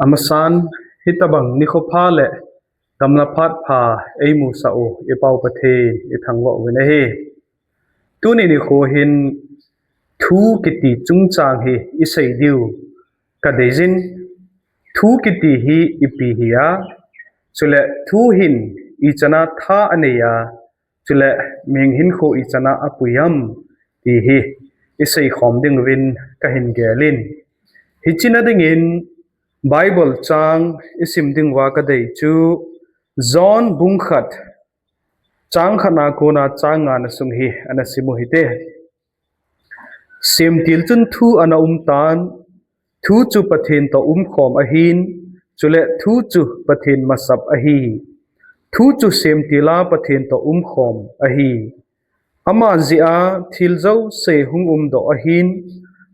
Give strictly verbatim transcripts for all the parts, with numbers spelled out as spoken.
Amasan, hitabang nikho pha le gamla phat pha eimusah u i Pau Pathen ithangvah uvin ahi. Tuni nikho hin thu kiti chungchang hi isei diu kadeijin, thu kiti hi ipi hia, chule thu hin ichan a tha anei a, chule mihing hinkho ichan a apui am ti hi isei khom dinguvin kahin gelin. Hiche na dingin Bible chang isim dinguva kadei chu John bung khat, chang khat na kona chang nga na sung hi ana simu hite. Semtil chun thu ana umtan, thu chu Pathen toh umkhom ahin, chule thu chu Pathen masap ahi. Thu chu semtil a Pathen toh umkhom ahi. Ama jeh a thil jouse hung umdoh ahin,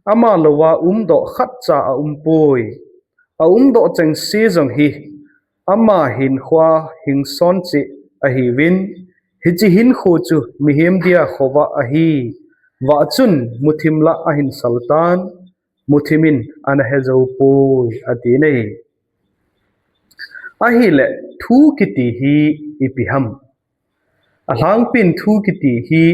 ama louva umdoh khatcha aumpoi. Aumdoh chengse jong hi ama hinkhoa hingson cheh ahiuvin, hiche hinkho chu mihem dia khovah ahi. Vah chun muthim lah ahin saltan, muthim in ana hejoupoi, atin ahi. Ahile thu kiti hi ipi ham? Alhangpin thu kiti hi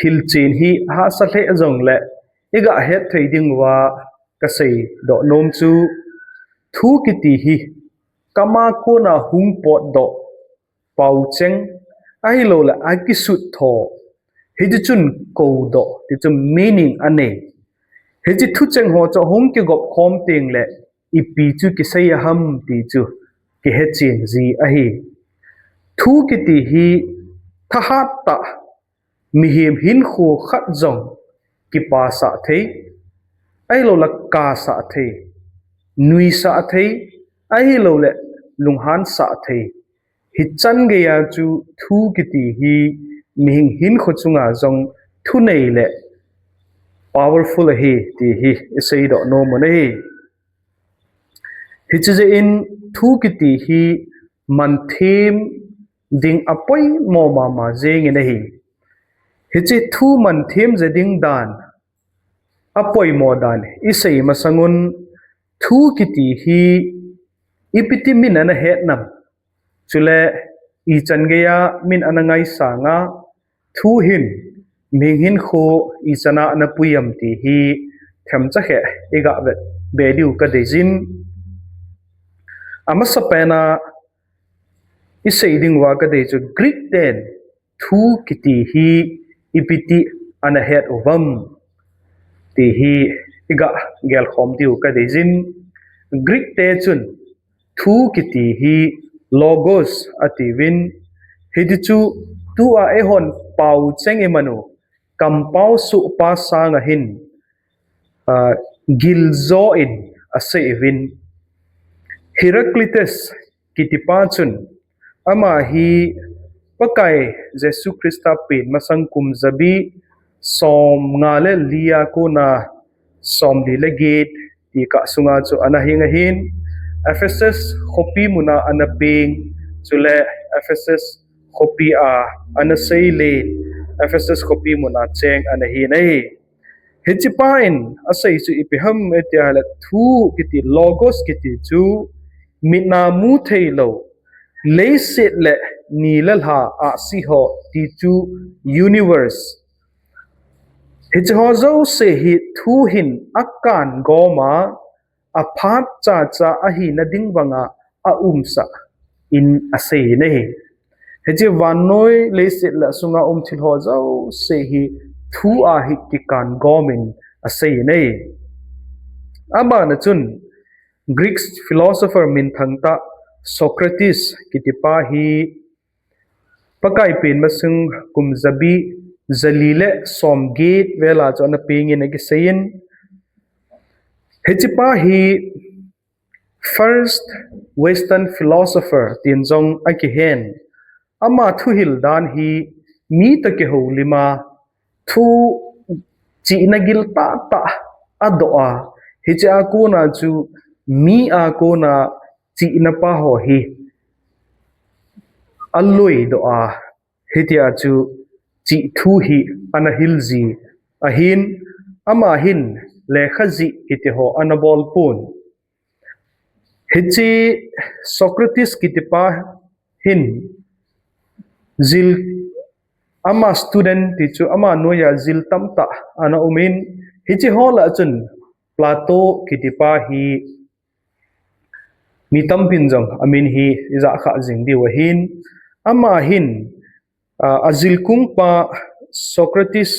hilchen hi hahsa lheh jongle igah hetthei dinguva kaseidoh nom chu, thu kiti hi kam a kona hung potdoh, paocheng, ahiloule akisuttho, hitichun koudoh, tichu meaning anei. Hiche thucheng ho chu hung kigop khom tengle ipi chu kisei aham ti chu kihechen ji ahi. Thu kiti hi thahattah mihem hinkho khat jong kipasah thei, ahiloule kasah thei, nuisah thei, ahiloule lunghansah thei. Hichan geiya chu thu kiti hi mihing hinkho chunga jong thunei le powerful ahi ti hi iseidoh nom u ahi. Hiche jeh in thu kiti hi manthem ding apoimo mama jengin ahi. Hiche thu manthem je ding dan, apoimo dan isei masangun, thu kiti hi ipiti min ana hetnam, chule ichan geiya min ana ngaisanga, thu hin mihing hinkho ichan a ana pui am ti hi themcha khat igah vetbe diu kadeijin. Amasapena isei dinguva kadei chu Greek ten thu kiti hi ipiti ana het uvam ti hi igah gelkhom diu kadeijin. Greek te chun thu kiti hi logos atiuvin, hitichu tua eihon paocheng imanu kampao sohpa sanga hin giljo in aseiuvin. Heraclitus kitipa chun ama hi Pakai Jesu Christa pen masang kum jabi somnga le li a kona somli le get tikah sunga chu ana hing ahin, Ephesus khopi muna ana peng, chule Ephesus khopi a ana seilen, Ephesus khopi muna cheng ana hin ahi. Hichepa in asei chu ipi ham itile, thu kiti, logos kiti chu mitna mu theilou, leiset le ni le lha, ahsi ho ti chu universe, hicheho jouse hi thu hin akan gom a, aphat chacha ahina ding banga aumsah in asei in ahi. Hiche vannoi leiset le asunga um thilho jouse hi thu a hi kikan gom in asei in ahi. Abana chun Greek philosopher minthang tah Socrates kitipa hi Pakai pen masang kum jabi jali le somget vela chu ana pengin akiseiyin, hichepa hi first Western philosopher tin jong akihen. Ama thuhil dan hi mi toh kihoulim a, thu chihna gil tahtah adoh a, hichea kona chu mi a kona chihna pa ho hi aloidoh a, hitia chu chih thu hi ana hilji ahin, ama hin lekha jih kiti ho ana bol pon. Hiche Socrates kiti pa hin jil ama student ti chu ama noiya jil tamtah ana umin, hiche ho lah a chun Plato kiti pa hi mi tampin jong amin hi ija kha jing diu ahin, ama hin, a, ajil kung pa Socrates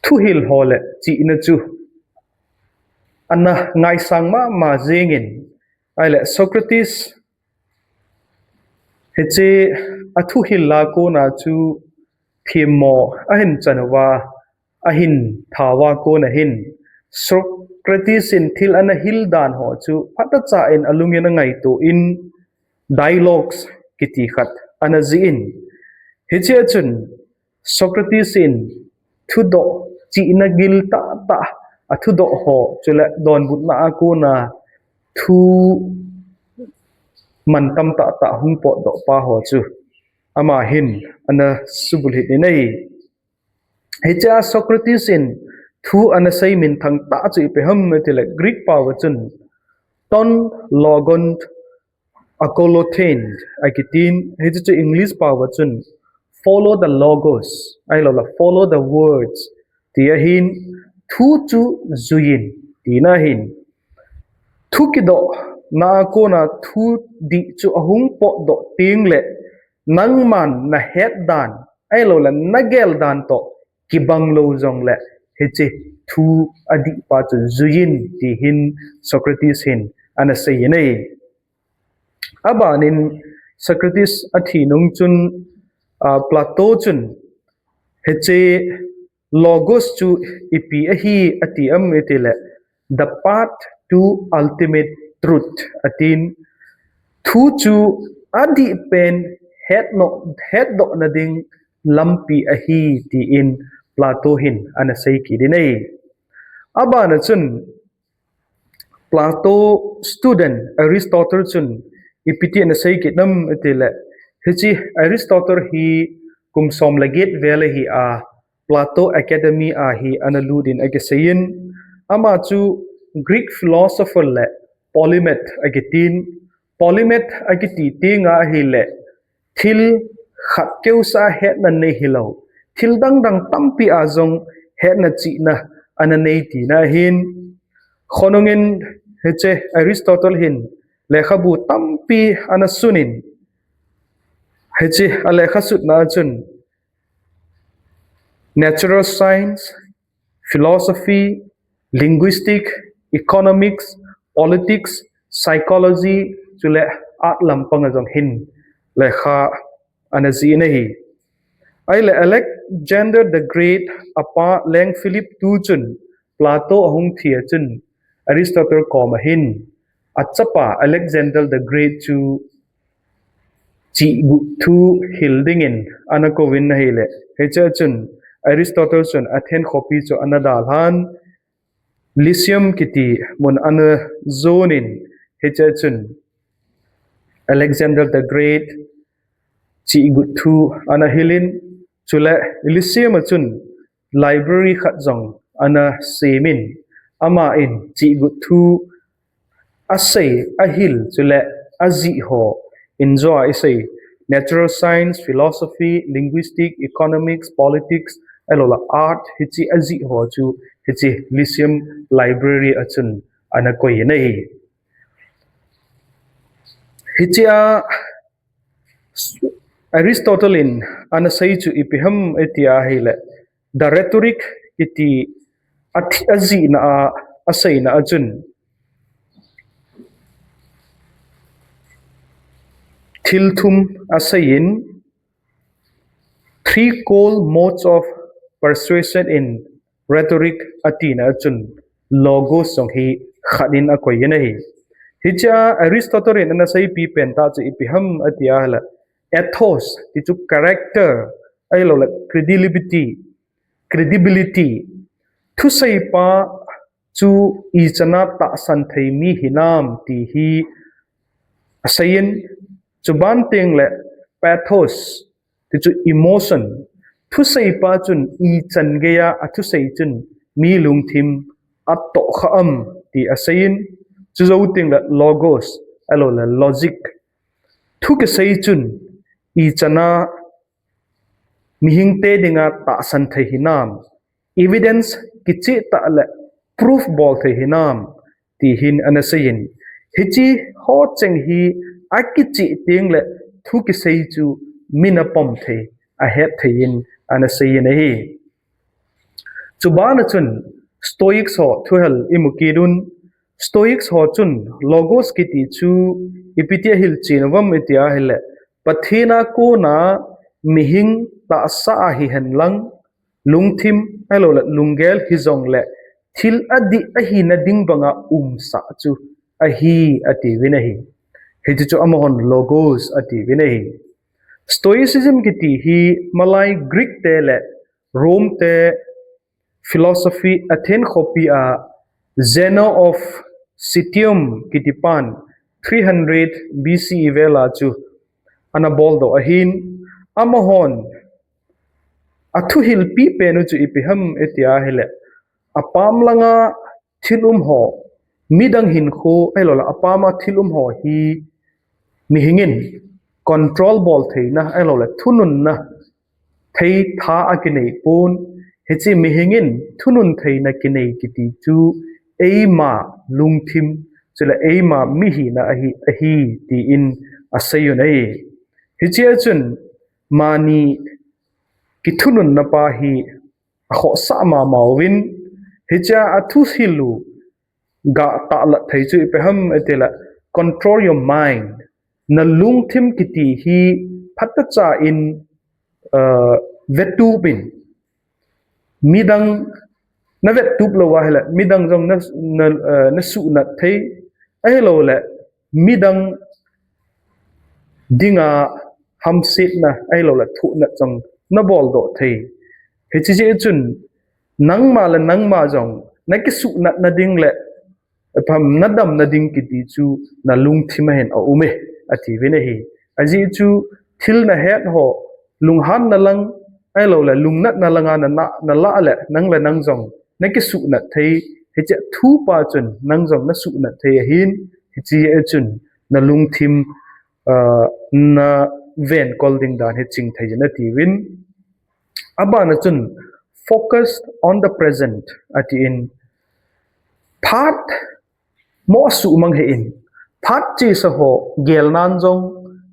thuhil ho le chihna chu ana ngaisang mama jingin, ahile Socrates hiche athuhil a kona chu themmo ahin chan uva, ahin thauva kona hin Socrates in thil ana hil dan ho chu phatechan alungin angaito in dialogues kiti khat ana jih in, hiche a chun Socrates in thudoh chihna gil tahtah, athudoh ho chule donbutna a kona thu mantam tahtah hung potdoh pa ho chu ama hin ana subulhit in ahi. Hiche a Socrates in thu ana sei minthang tah chu ipi ham itile Greek pao a chun ton logon akoluthein akitin, hiche chu English pao a chun follow the logos, ahilouleh follow the words ti ahin, thu chu juiyin tina ahin. Thu kidohna a kona thu dih chu ahung potdoh tengle nangman nahet dan, ahilouleh nagel dan toh kibang lou jongle hiche thu adih pa chu juiyin ti hin Socrates hin ana seiyin ahi. Abanin Socrates athi nung chun, a, Plato chun hiche logos chu ipi ahi ati am itile the path to ultimate truth atin, thu chu adih pen hetno, hetdohna ding lampi ahi tin Plato hin ana sei kit in ahi. Abana chun Plato student Aristotle chun ipi ti ana sei kit nam itile, hiche Aristotle hi kum som le get vel ahi a, Plato Academy a hi ana lut in akiseiyin, ama chu Greek philosopher le polymath akitin, polymath akiti tenga ahile thil khat keusah hetna nei hilou, thil dangdang tampi a jong hetna chihna ana nei tina ahin, khonungin hiche Aristotle hin lekhabu tampi ana sunin, hiche alekha sutna a chun natural science, philosophy, linguistic, economics, politics, psychology, chule art lampang a jong hin lekha ana jih in ahi. Ahile Alexander the Great apa Leng Philip two chun Plato ahung thi a chun Aristotle koma hin achapa Alexander the Great chu chihguh thu hil dingin ana kouvin ahile, hiche a chun Aristotle chun Athens khopi chu ana dalhan, Lyceum kiti mun ana jonin, hiche a chun Alexander the Great chihguh thu ana hilin, chule Lyceum a chun library khat jong ana semin, aman chihguh thu asei, ahil, chule ajih ho, injo a isei natural science, philosophy, linguistic, economics, politics, ahilouleh art, hiche ajih ho chu hiche Lyceum library a chun ana koiyin ahi. Hiche a Aristotle in ana sei chu ipi ham iti ahile, the rhetoric iti athi-, ajihna a, aseina a chun thil thum aseiyin, three core modes of persuasion in rhetoric atina a chun logos jong hi khat in akoiyin ahi. Hiche a Aristotle in ana seipi pen tah chu ipi ham ati ahile, ethos ti chu character, ahilouleh credibility, credibility, thuseipa chu ichan a tahsan thei mi hinam ti hi aseiyin, chuban tengle pathos ti chu emotion, thuseipa chun ichan geiya athusei chun mi lungthim atoh kha am ti aseiyin, chujou tengle logos, ahiloule logic. Thu kisei chun ichan a mihingte dinga tahsan thei hinam, evidence kicheh tah le proof bol thei hinam, ti hin ana seiyin. Hiche ho cheng hi akicheh tengle thu kisei chu min apom thei, ahet thei in ana seiyin ahi. Chubana chun Stoics ho thuhil imu kit un. Stoics ho chun logos kiti chu ipi ti ahilchen uvam iti ahile, Pathen a kona mihing tahsa a hihen lang, lungthim ahiloule lunggel hijongle thil adih ahina ding banga umsah chu ahi atiuvin ahi. Hiche chu amahon logos atiuvin ahi. Stoicism kiti hi malai Greek te le Rome te philosophy Athens khopi a Zeno of Citium kiti pan three hundred B C E vel a chu ana boldoh ahin, amahon athuhilpi pen u chu ipi ham iti ahile, apam langa thil um ho, midang hinkho ahiloule apam a thil um ho hi mihing in control bol theina ahiloule thununna thei tha akinei pon. Hiche mihing in thunun theina kinei kiti chu eima lungthim, chule eima mihina ahi, ahi tin aseiyun ahi. Hichea chun mani kithununna pa hi akhohsah mama uvin, hichea athuhil u ga tahlat thei chu ipi ham itile, control your mind. Na lungthim kiti hi phatechan, uh, vetup in, midang na vetup lou ahile midang jong na, na, uh, na suhnat thei, ahiloule midang dinga hamsetna ahiloule thohnat jong na boldoh thei. Hiche jeh chun nangma le nangma jong na kisuhnatna ding le, apam, na damna ding kiti chu na lungthim a hin aume atiuvin ahi. Ajeh chu thil nahet ho, lunghanna lang ahiloule lungnatna langa na, na, nalah le nang le nang jong na kisuhnat thei, hiche thu pa chun nang jong na suhnat thei ahin, hichea chun na lungthim, uh, na venkol ding dan hi ching thei in atiuvin. Abana chun focused on the present atin, phat mo sumang hih in, phat chesa ho gelnan jong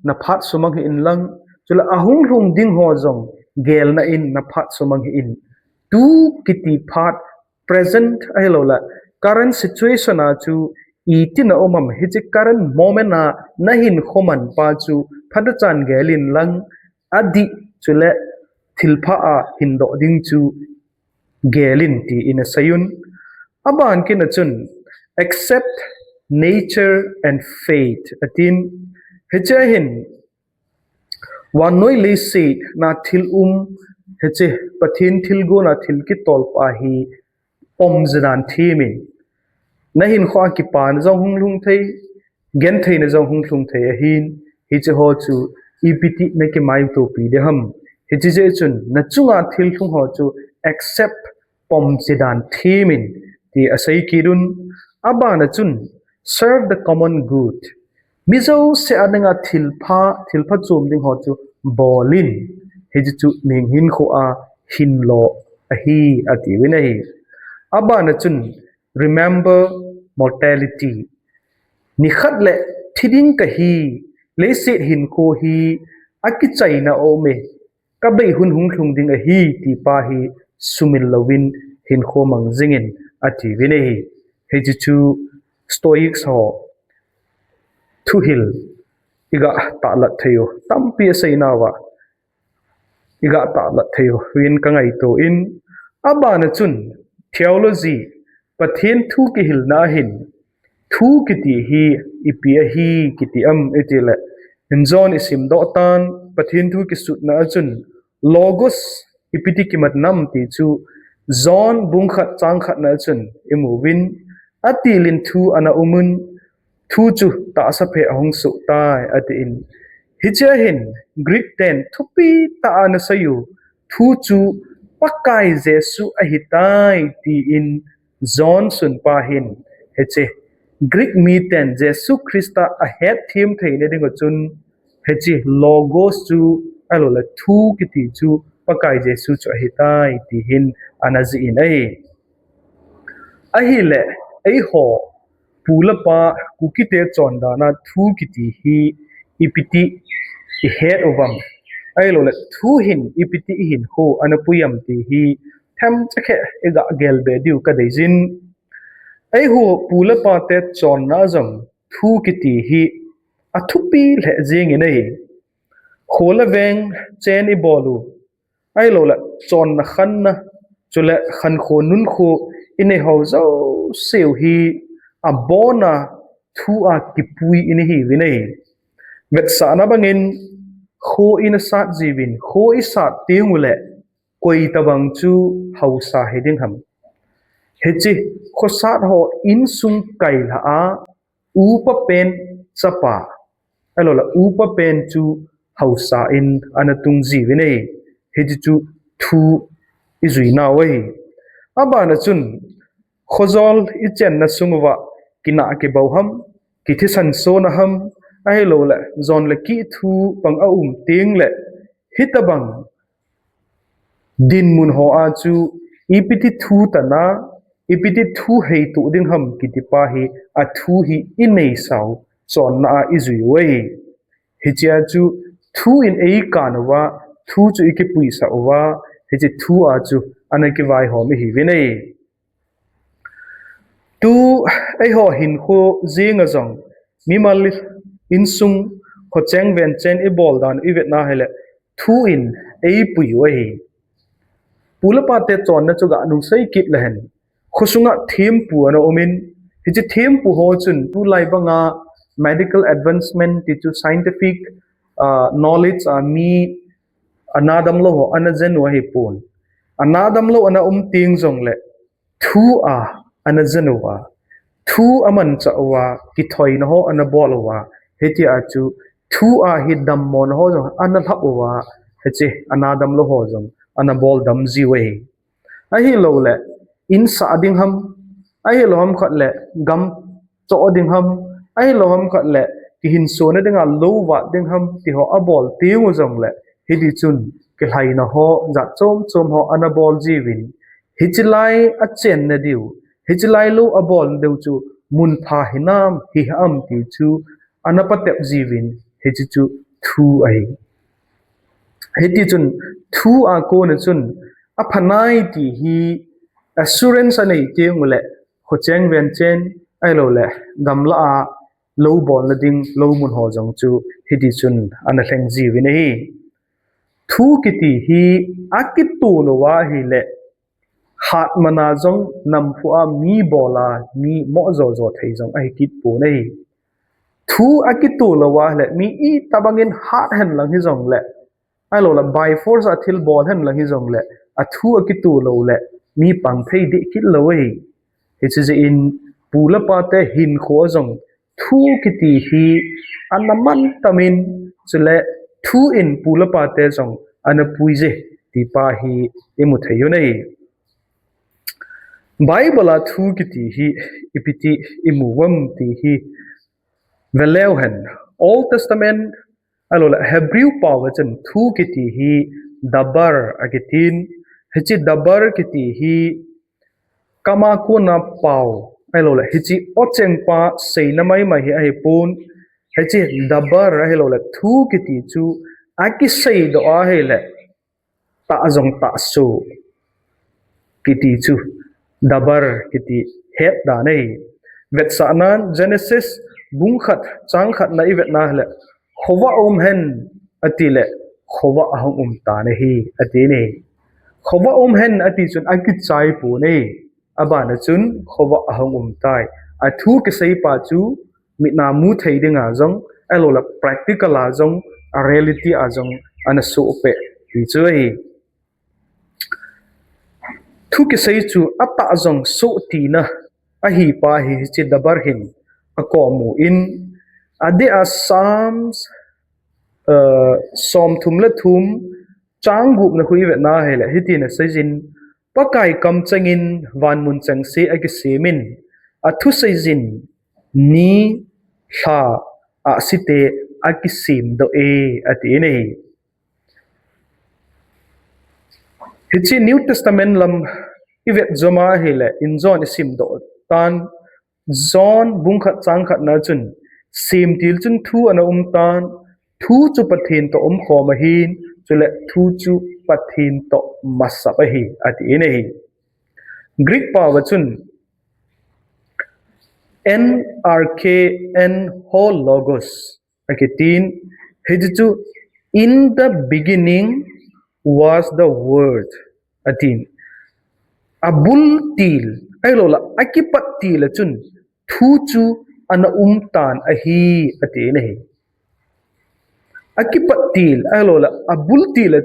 na phat sumang hih in lang, chule ahung lhung ding ho jong gelna in na phat sumang hih in. Tu kiti phat, present ahiloule current situation a chu iti na um am, hiche current moment a na hinkho man pa chu phatechan gel in lang, adih chule thilpha a hindoh ding chu gel in tin aseiyun. Aban kit a chun accept nature and fate atin, hichea hin vannoi leiset na thil um, hiche Pathen thilgon a thil kitol pa hi pom jidan them in, na hinkho a kipana jong hung lhung thei, gentheina jong hung lhung thei ahin, hiche ho chu ipi ti na kimaitopi ding ham. Hiche jeh chun na chunga thil lhung ho chu accept, pom jidan them in ti asei kit un. Abana chun serve the common good. Mi jouse a dinga thilpha, thilpha chom ding ho chu bol in, hiche chu mihing hinkho a hinlo ahi atiuvin ahi. Abana chun remember mortality. Nikhat le thi ding kahi, leiset hinkho hi akichaina aume, kabei hun hung lhung ding ahi ti pa hi sumil louvin hinkho mang jingin atiuvin ahi. Hiche chu Stoics ho thuhil iga tahlat thei u tampi aseinauva iga tahlat thei uvin kangaito in, abana chun theology, Pathen thu kihilna a hin thu kiti hi ipi ahi kiti am itile, in John isimdoh tan Pathen thu kisutna a chun logos ipi ti kimat nam ti chu John bung khat chang khat na a chun imuvin, atilin thu ana umun, thu chu tahsa phe ahung soh tai atin. Hichea hin Greek ten thupi tah a ana seiyu thu chu Pakai Jesu ahitai, tiin John sunpa hin hiche Greek miten Jesu Christa ahetthem theina dinga chun hiche Logos chu, ahilouleh thu kiti chu Pakai Jesu chu ahitai, ti hin ana jih in ahi. Ahileh, eiho, pu le pa, Kukite chondana thu kiti hi ipiti ihet uvam, ahilouleh thu hin ipiti ihinkho ana pui am ti hi themcha khat iga gelbe diu kadeijin. Eiho pu le pate chonna jong thu kiti hi athupi lheh jengin ahi. Kho le veng chen ibol u, ahilouleh chonna khanna, chule khankho nunkho inei ho jouseu hi abona thu a kipui ina hiuvin ahi. Vetsahna bangin kho ina sat jiuvin, kho isat tenguleh koi tabang chu haosa hiding ham? Hiche khosat ho insung kailha a upa pen chapa, ahilouleh upa pen chu haosa in ana tung jiuvin ahi. Hiche chu thu ijuinau ahi. Abana chun khojol ichenna sunguva kinah kibou ham, kithisan sona ham, ahilouleh jon le kih thu bang aum tengleh hitabang dinmun hoa chu ipiti thu tana, ipiti thu heitoh ding ham kitipa hi athu hi ineisau chonna a ijui u ahi. Hichea chu thu in eikan uva, thu chu ikipuisah uva, hiche thu a chu ana kivaihom ihiuvin ahi. Tu eiho hinkho jenga jong mimal insung khocheng venchen ibol dan ivetna hileh thu in eipui u ahi. Pu le pate chonna chu ganung sei kit lehen, khosunga thempu ana umin, hiche thempu ho chun tulai banga medical advancement ti chu scientific knowledge a mi ana damlou ho ana jen u ahipon. Ana damlou ana um teng jongleh thu a ana jen uva, thu amanchah uva, kithoina ho ana bol uva, hitia chu thu a hi dammona ho jong ana lhap uva, hiche ana damlou ho jong ana boldam jiu ahi. Ahilouleh insah ding ham, ahilou ham khat leh gam choh ding ham, ahilou ham khat leh kihinsona dinga lou vat ding ham tiho abol tengu jongleh hitichun kilhaina ho jat chom chom ho ana bol jiuvin, hiche lai achenna diu, hiche lai lou abol diu chu munpha hinam hiham ti chu ana patep jiuvin, hiche chu thu ahi. Hitichun thu a kona chun aphanai ti hi assurance anei tenguleh khocheng venchen ahilouleh gamlah a lou bolna ding lou mun ho jong chu hitichun ana lheng jiuvin ahi. Thu kiti hi akitoh louva ahileh hatmana jong namphu a mi bola mi moh jojo thei jong ahi kit pon ahi. Thu akitoh louva ahileh mi itobangin hat henlang hijongleh, ahilouleh by force a thil bol henlang hijongleh, athu akitoh louleh mi pang thei deh kit lou ahi. Hiche jeh in pu le pate hinkho a jong thu kiti hi ana mantamin, chule thu in pu le pate jong ana puije tipa hi imu thei u ahi. Bible a thu kiti hi ipiti imu uvam ti hi veleu hen, Old Testament ahilouleh Hebrew pao a chun thu kiti hi dabar akitin, hiche dabar kiti hi kama kona pao ahilouleh hiche ochengpa seina maimai hi ahipon, hiche dabar ahilouleh thu kiti chu akiseidoh ahileh tah jong tahso kiti chu dabar kiti hetdan ahi. Vetsahnan Genesis bung khat chang khatna ivetna hileh, khovah um hen atileh, khovah ahung um tan ahi, ati ahi. Khovah um hen ati chun akichai pon ahi. Abana chun khovah ahung um tai. Athu kiseipa chu mit a mu thei dinga jong ahilouleh practical a jong, a reality a jong ana sohpeh ti chu ahi. Thu kisei chu atah jong soh tina ahipa hi hiche dabar hin akomu in, adeh a Psalms somthum le thum chang gupna khu i vetna ahile, hitin aseiyin, Pakai kamchangin vanmun chengse akisemin, athuseijin ni, lha, ahsi te akisemdoh e, atin ahi. Hiche New Testament lam i vet jom a ahile, in John i simdoh tan, John bung khat chang khat na chun, semtil chun thu ana um tan, thu chu Pathen toh umkhom ahin, chule thu chu Pathen toh masap ahi, atin ahi. Greek pao a chun, N R K N ho logos, akitin, hichu chu, in the beginning was the word, atin. Abul til, ahilouleh, akipat til a chun, thu chu ana um tan ahi, atin ahi. Akipat til, ahilouleh, abul til a,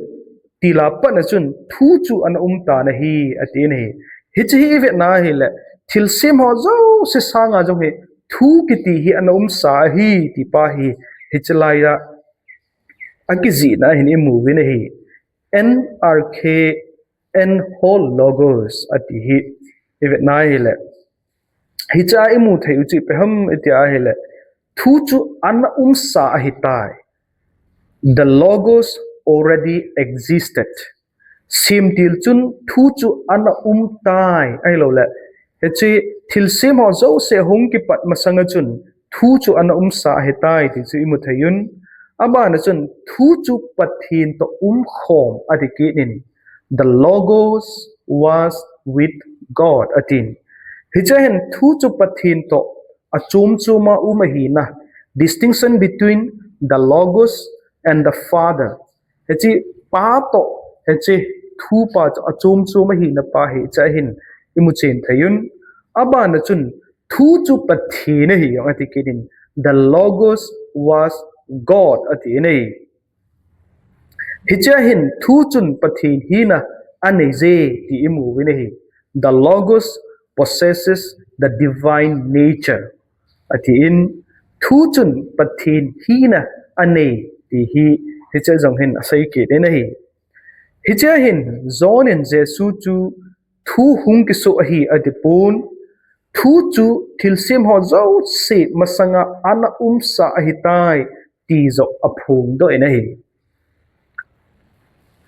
til a pat a chun, thu chu ana um tan ahi, atin ahi. Hiche hi i vetna ahile, thilsem ho jouse sanga jong hi, thu kiti hi ana umsa ahi, ti pa hi, hiche lai a, akijihna hin i mu uvin ahi. N R K N ho logos, ati hi, i vetna ahile. Hiche a i mu thei u chu ipi ham i ti ahile, thu chu ana umsa ahitai. The logos already existed. Semtil chun thu chu ana um tai, ahilouleh, hiche thilsem ho jouse hung kipat masang a chun thu chu ana umsa ahitai ti chu i mu thei un. Aban a chun thu chu Pathen toh umkhom ati kit in, the logos was with God, atin. Hiche hin thu chu Pathen toh achom chom a um ahina, distinction between the logos and the Father. Hiche pa toh, hiche thu pa chu achom chom ahina pa hi hiche hin i mu chen thei un. Aban a chun thu chu Pathen ahi jong ati kit in, the logos was God, atin ahi. Hiche hin thu chun Pathen hina anei je ti i mu uvin ahi. The logos possesses the divine nature, atin, thu chun Pathen hina anei ti hi hiche jong hin asei kit in ahi. Hiche hin John in Jesu chu thu hung kisoh ahi ati pon, thu chu thilsem ho jouse masanga ana umsa ahitai ti joh aphongdoh in ahi.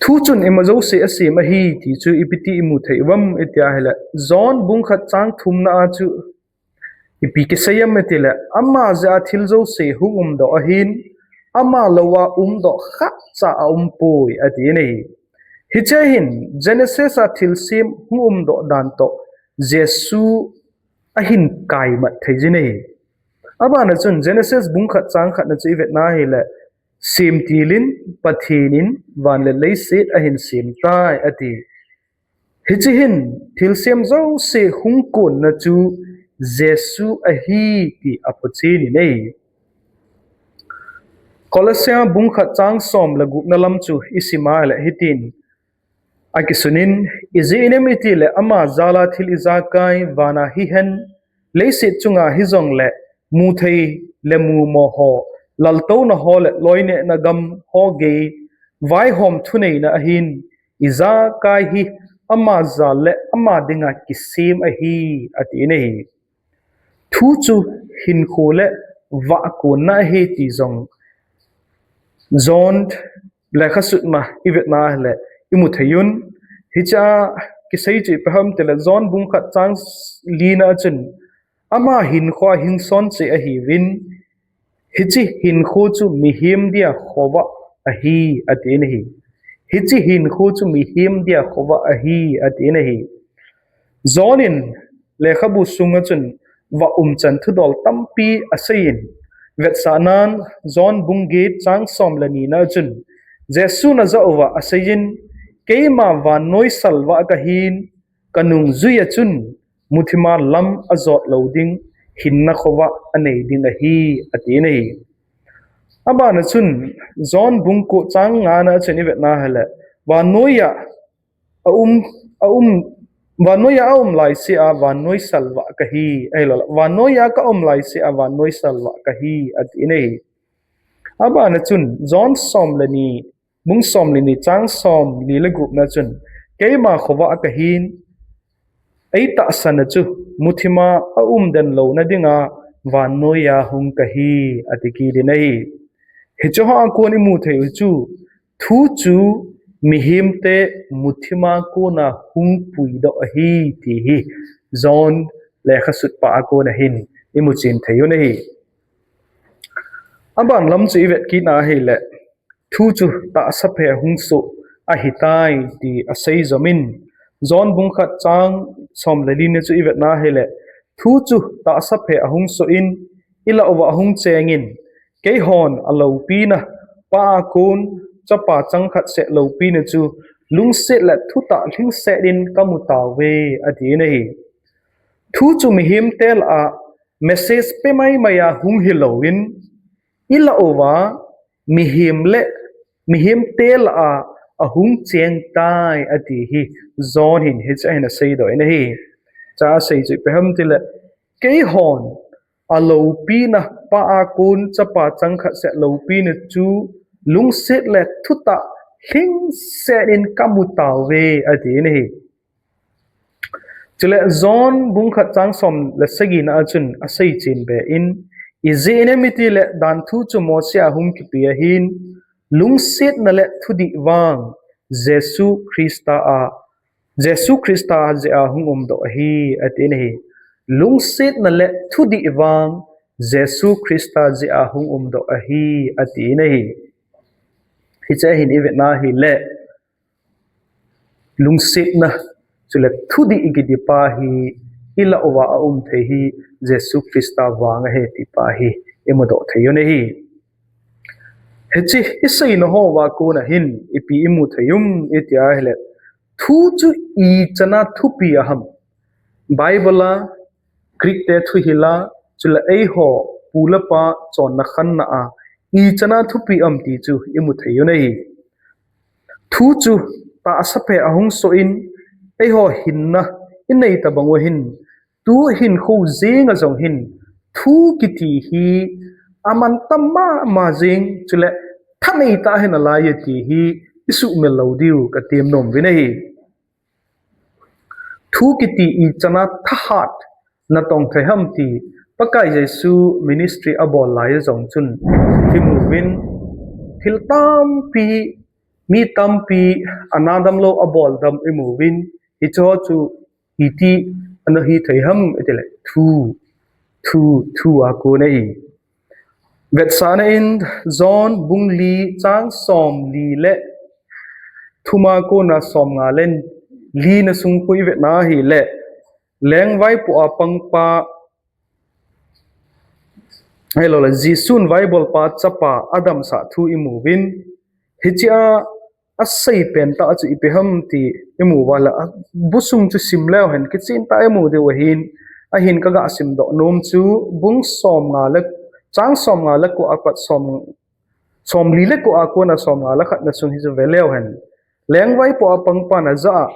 Thu chun ima jouse asem ahi ti chu ipi ti i mu thei uvem i ti ahile, John bung khat chang thum na a chu ipi kisei em i tile, ama jeh a thil jouse hung umdoh ahin, ama lou a umdoh khatcha aumpoi, atin ahi. Hiche hin Genesis a thilsem hung umdoh dan toh Jesu ahin kaimat thei jin ahi. Aban a chun Genesis bung khat chang khat na chu i vetna ahile, semtil in Pathen in van le leiset ahin sem tai, ati. Hiche hin thilsem jouse hung konna chu Jesu ahi ti aphongdoh in ahi. Colossia bung khat chang som le gup na lam chu i sim ahile hitin akisun in, ijeh inem i tile ama jal a thil ijakai van a hihen, leiset chunga hijongle, mu thei le mumo ho, laltouna ho le loinehna gam ho gei, vaihom thuneina ahin, ijakai hi ama jal le ama dinga kisem ahi, atin ahi. Thu chu hinkho le vah konna ahi ti jong John lekha sutna i vetna le i mu thei un. Hiche a kisei chu ipi ham tile John bung khat chang li na a chun ama hinkho a hing son cheh ahiuvin, hiche hinkho chu mihem dia khovah ahi, atin ahi. Hiche hinkho chu mihem dia khovah ahi, atin ahi. John in lekhabu sunga chun vah umchan thudol tampi asei in, vetsahnan John bung get chang som le ni na chun Jesun ajah uva aseiyin, keima vannoi salvah kahin, kanungjui a chun muthima lam ajot lou ding, hinna khovah anei ding ahi, atin ahi. Aban a chun John bung ko chang nga na chun i vetna ahile, vannoi a aum, aum, vannoi a aum laise a vannoi salvah kahi, ahilou le, vannoi a ka um laise a vannoi salvah kahi, atin ahi. Aban a chun John som le ni bung somleni chang somli le gupna chun, keima khovah kahin, eitahsan a chu muthima aumden louna dinga vannoiya hung kahi, ati kit in ahi. Hiche hoa kon imu thei u chu, thu chu mihemte muthima kona hung puidoh ahi, ti hi John lekhasutpa a kona hin imu chen thei u ahi. Aban lam chu ivet kit na ahile, thu chu tahsa phe ahung soh ahitai, ti asei jom in, John bung khat chang somleni na chu ivet na ahile, thu chu tahsa phe ahung soh in, ilah uva ahung cheng in, keihon aloupina, Pa a kon Chapa chang khat seh loupina chu lungset le thutah lhingset in kamu tauve, ati in ahi. Thu chu mihemte lah a message pe maimai a hung hilou in, ilah uva mihem le mihemte lah a ahung cheng tai, ati hi John hin hiche a hin aseidoh in ahi. Chua asei chu ipi ham tile, keihon aloupina, Pa a kon Chapa chang khat seh loupina chu lungset le thutah lhingset in kamu tauve, ati in ahi. Chule John bung khat chang som le sagina a chun asei chen be in, ijeh inem itile danthu chu Mose a hung kipe ahin, lungsetna le thudih vang Jesu Christa a, Jesu Christa jeh a hung umdoh ahi, ati in ahi. Lungsetna le thudih vang Jesu Christa jeh a hung umdoh ahi, ati in ahi. Hiche a hin ivet na ahile, lungsetna chule thudih kiti pa hi ilah uva aum thei hi Jesu Christa vang ahi ti pa hi imudoh thei u ahi. Hiche iseina hoa kona hin ipi imu thei um iti ahile, thu chu ichan a thupi aham? Bible a, Greek te thuhil a, chule eiho pu le pa chonna khanna a ichan a thupi am ti chu imu thei u ahi. Thu chu tahsa phe ahung soh in, eiho hinna inei tabang u hin, tu hinkho jeng a jong hin thu kiti hi aman tam mama jeng, chule thanei tah ahi nalai e ti hi isuhmil lou diu katem nom uvin ahi. Thu kiti ichan a thahat natong thei ham ti Pakai Jesu ministry abol lai a jong chun imu uvin, thil tampi, mi tampi ana damlou abol dam imu uvin, hicheho chu iti ana hi thei ham itile, thu, thu, thu a kon ahi. Vetsahna in John bung li chang somli le thum a kona somnga le li na sung khu ivet na ahile, lengvaipo a pangpa, ahilouleh Jesun vaibolpa chapa adamsah thu imu uvin, hiche a asei pen tah chu ipi ham ti imu uva le, abusung chu sim leu hen kichen tah a imu diu ahin, ahin kaga simdoh nom chu bung somnga le, chang somnga le ko a pat som, somli le ko a kona somnga le khat na sung hi chu ve leu hen. Lengvaipo a pangpan ajah a,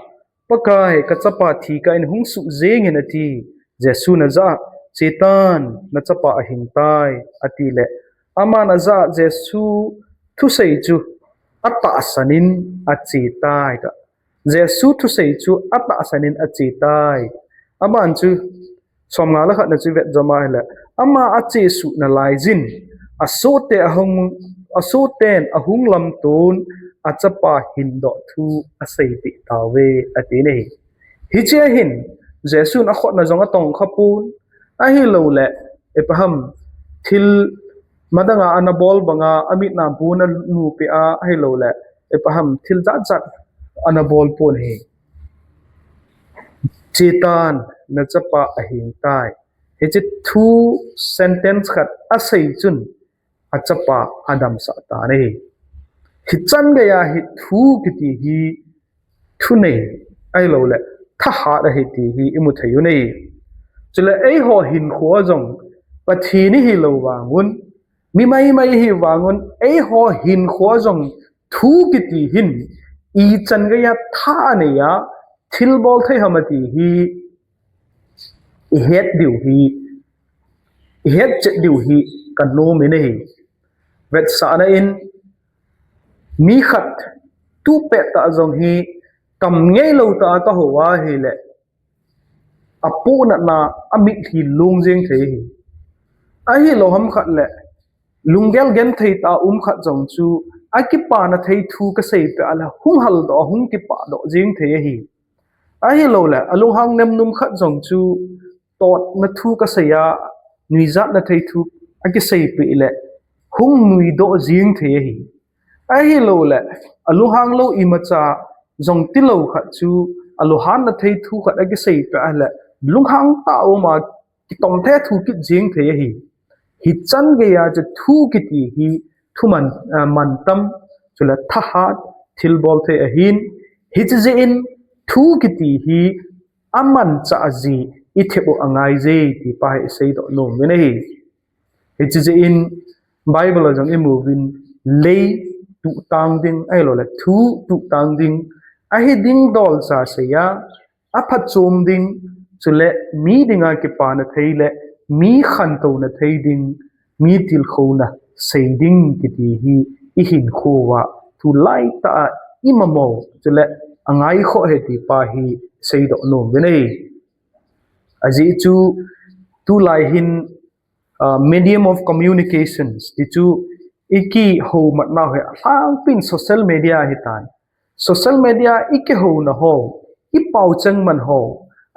Pakai, kachapa thi kah in hung suh jeng in ati. Jesun ajah a, chetan, nachapa ahing tai, atile, aman ajah a Jesu thusei chu atahsan in ache tai tia. Jesu thusei chu atahsan in ache tai. Aban chu somnga le khat na chu vet jom ahile, ama achesuh nalai jin, asohte ahung, asohten ahung lamton achapa hindoh thu aseipeh tauve, ati ahi. Hiche a hin Jesun akhut na jong atong khapon, ahilouleh ipi ham, thil madang a ana bol banga amit na bu na nupi a, ahilouleh ipi ham, thil jat jat ana bol pon ahi. Chetan, nachapa ahing tai. Hiche thu sentence khat asei chun achapa adamsah tan ahi. Hichan geiya hi thu kiti hi thunei ahilouleh thahat ahi ti hi imu thei u ahi. Chule eiho hinkho a jong Pathen ihi lou vang un, mi maimai ihi vang un, eiho hinkho a jong thu kiti hin ichan geiya tha anei a thilbol thei ham ati hi ihet diu hi, ihet chet diu hi kanom in ahi. Vetsahna in Mi khat tu pet ta jong hi kam ngei lo ta ka ho a hi le, a pu na na a mit hi lung jing thei hi. A hi lo ham khat le, lunggel gen thei ta um khat jong chu a kipa na thei thu ka sei pe a le hung hal do hung kipa do jing thei hi. A hi lo le, a lunghang nem num khat jong chu tot na thu ka sei a, nuijat na thei thu a ki sei pe le, hung nui do jing thei hi. A hi lo le, a lunghang lo i ma cha jong ti lo khat chu, a lunghang na thei thu khat a ki sei pe a le, lunghang ta um a ki tom the thu kit jing thei hi. Hi chan gei a chu thu kiti hi thu man, ah, man tam, chu le thahat, thil bol thei a hin, hi chi je in thu kiti hi a man cha a ji i thep u a ngai je ti pa hi sei do nom ve na hi. Hi chi je in Bible a jong i mu vin lei tu tang ding, a hi lo le thu tu tang ding, a hi ding dol cha sei a, a phat chom ding, chu le mi ding a kipa na thei le, mi khan to na thei ding, mi til kho na sei ding kiti hi i hin kho va, tu lai ta a i ma mo, chu le a ngai kho he ti pa hi sei do nom ve na hi. A ji chu tu lai hin, ah, medium of communications ti chu i ki ho mat na he a hlang pin social media hi tan. Social media i ki ho na ho, i pau cheng man ho,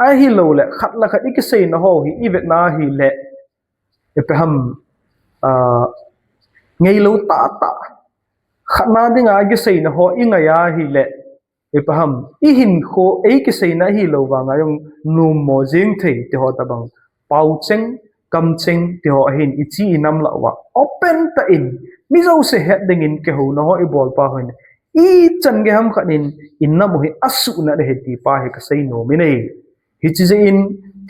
a hi lo le khat la khat i ki sei na ho hi i vet na hi le, i pe ham, ah, ngei lo ta ta, khat na ding a i ki sei na ho i ngai a hi le, i pe ham, i hin kho, ei ki sei na hi lo va ngai jong num mo jing thei ti ho ta bang, pau cheng, kam cheng ti ho a hin i chi i nam la va open ta in, mi jo se het ding in ki ho na ho i bol pa ho in, i chan gei ham khat in, i nam u hi a su na de he ti pa hi ka sei nom i nei. Hi chi je in,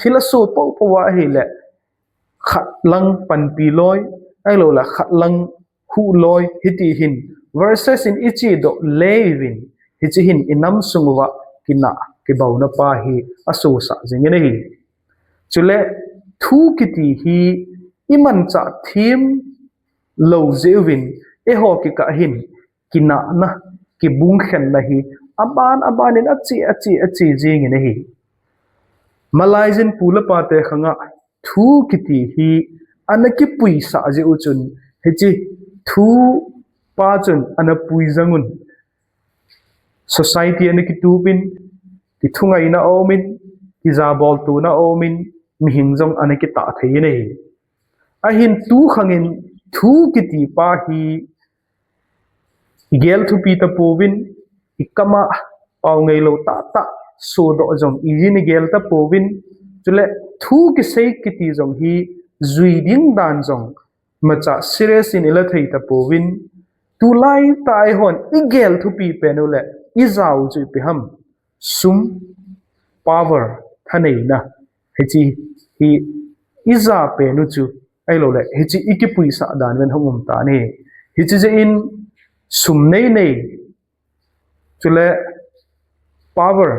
thil a su po po va hi le, khat lang panpi loi, a hi lo le khat lang hu loi, hi ti hin, verses in i chi do le vin, hi chi hin i nam sung va ki na, ki bau na pa hi a su sa jing i nei. Chu le, thu kiti hi i man cha thim lo je vin, e ho ki ka hin, ki na na, ki bung khen na hi, a ban, a ban in a chi, a chi, a chi jing i nei. Malai jin pu le pa te khang a, thu kiti hi ana ki pui sa je u chun, hi chi thu pa chun ana pui jang un. Society ana ki tu pin, ki thu ngai na o min, ki ja bol tu na o min, mi hing jong ana ki ta thei i nei. A hin tu khang in thu kiti pa hi i gel thupi ta po vin, i kam a pau ngei lo ta ta, so do jong i jin i gel ta po vin, chu le thu ki sei kiti jong hi jui ding dan jong ma cha serious in i la thei ta po vin, tu lai ta i hon i gel thupi pen u le, i ja u chu i pe ham, sum, power, thanei na, hi chi hi i ja pen u chu, a hi lo le, hi chi i ki pui sa dan ven hung um ta ni. Hi chi je in sum nei nei, chu le power,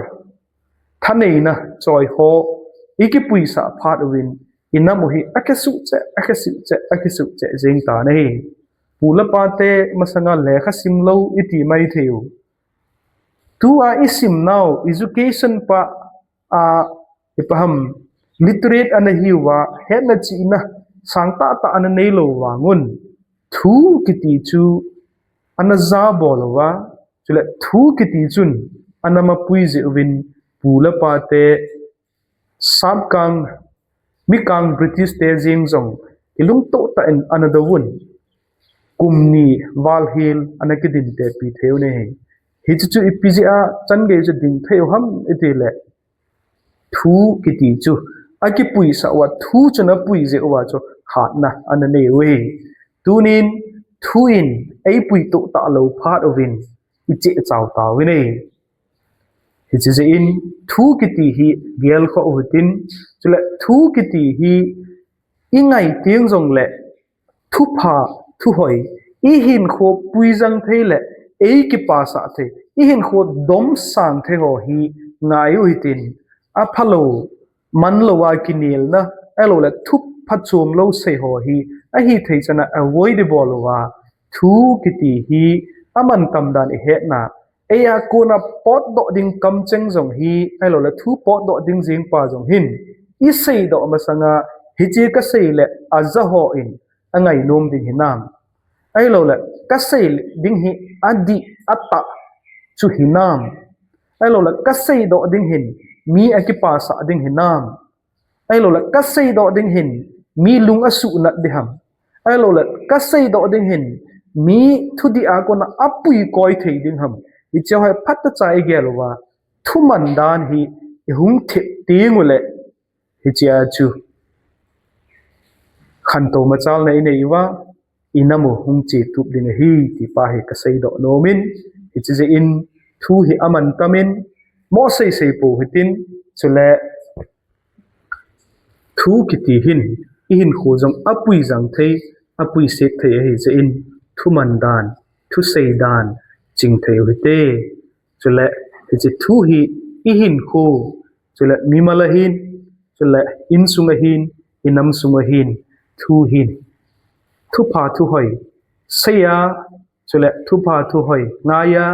thanei na choi ho, i ki pui sa phat u vin, i nam u hi a ki su che, a ki su che, a ki su che jing ta ni. Pu le pa te masang a lekha sim lo i ti mai thei u. Tu a i sim nau, education pa a, i pe ham, literate ana hi u va, het na chi na, sang ta ta ana nei lo vang un. Thu kiti chu ana ja bol u va, chu le thu kiti chun ana ma pui je u vin pu le pa te sap kang, mi kang British te jing jong i lung to ta in ana do un. Kum ni val hil ana ki din te pi thei u ni hi. Hi chu chu i pi je a chan gei chu ding thei u ham i ti le. Thu kiti chu a ki pui sa u a thu chu na pui je u a chu hat na ana nei u hi. Tu nin thu in ei pui to ta lo phat u vin i che chau ta u ni. Hi chi je in thu kiti hi gel kho u tin, chu le thu kiti hi i ngai ting jong le thu pha, thu hoi, i hin kho pui jang thei le, ei ki pa sa thei, i hin kho dom sang thei ho hi ngai u hi tin, a pha lo, man lo a ki nil na, a hi lo le thu pha chom lo sei ho hi, a hi thei chan a avoid bol u va, thu kiti hi amantam dan ihetna, eia kona potdoh ding kamcheng jong hi, ahilouleh thu potdoh ding jingpa jong hin, iseidoh masanga, hiche kasei le ajaho in angainom ding hinam. Ahilouleh kasei ding hi adih atah chu hinam. Ahilouleh kaseidoh ding hin mi akipasah ding hinam. Ahilouleh kaseidoh ding hin mi lung asuhnat ding ham. Ahilouleh kaseidoh ding hin mi thudih a kona apuikoi thei ding ham. Hiche ho hi phatechan igel uva, thuman dan hi ihung thep teng uleh, hichea chu khantou machalna inei uva, inam u hung chetup ding ahi, tipa hi kaseidoh nomin, hiche jeh in thu hi amantamin, mohsei sei pou hitin, chule thu kiti hin, ihinkho jong apuijang thei, apuisek thei ahi jeh in, thuman dan, thusei dan, ching thei uhite. Chule, hiche thu hi, ihinkho, chule mimal ahin, chule insung ahin, inam sung ahin, thu hin, thupha thuhoi seiya, chule thupha thuhoi ngaiya,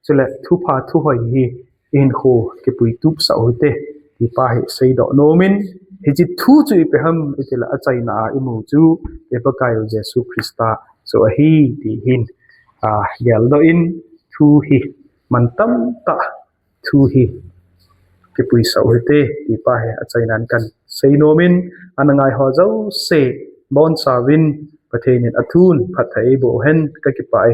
chule thupha thuhoi hi ihinkho kipuitup sah uhite, tipa hi seidoh nomin, hiche thu chu ipi ham itile achaina a imu chu, i Pakaiu Jesu Christa chu ahi, ti hin, ageldoh in, thu hi mantamtah, thu hi kipuisah uhite, tipa hi achainan kasei nomin, ana ngaiho jouse, bonchauvin, Pathen in athun phatthei eiboh uhen, kakipah e.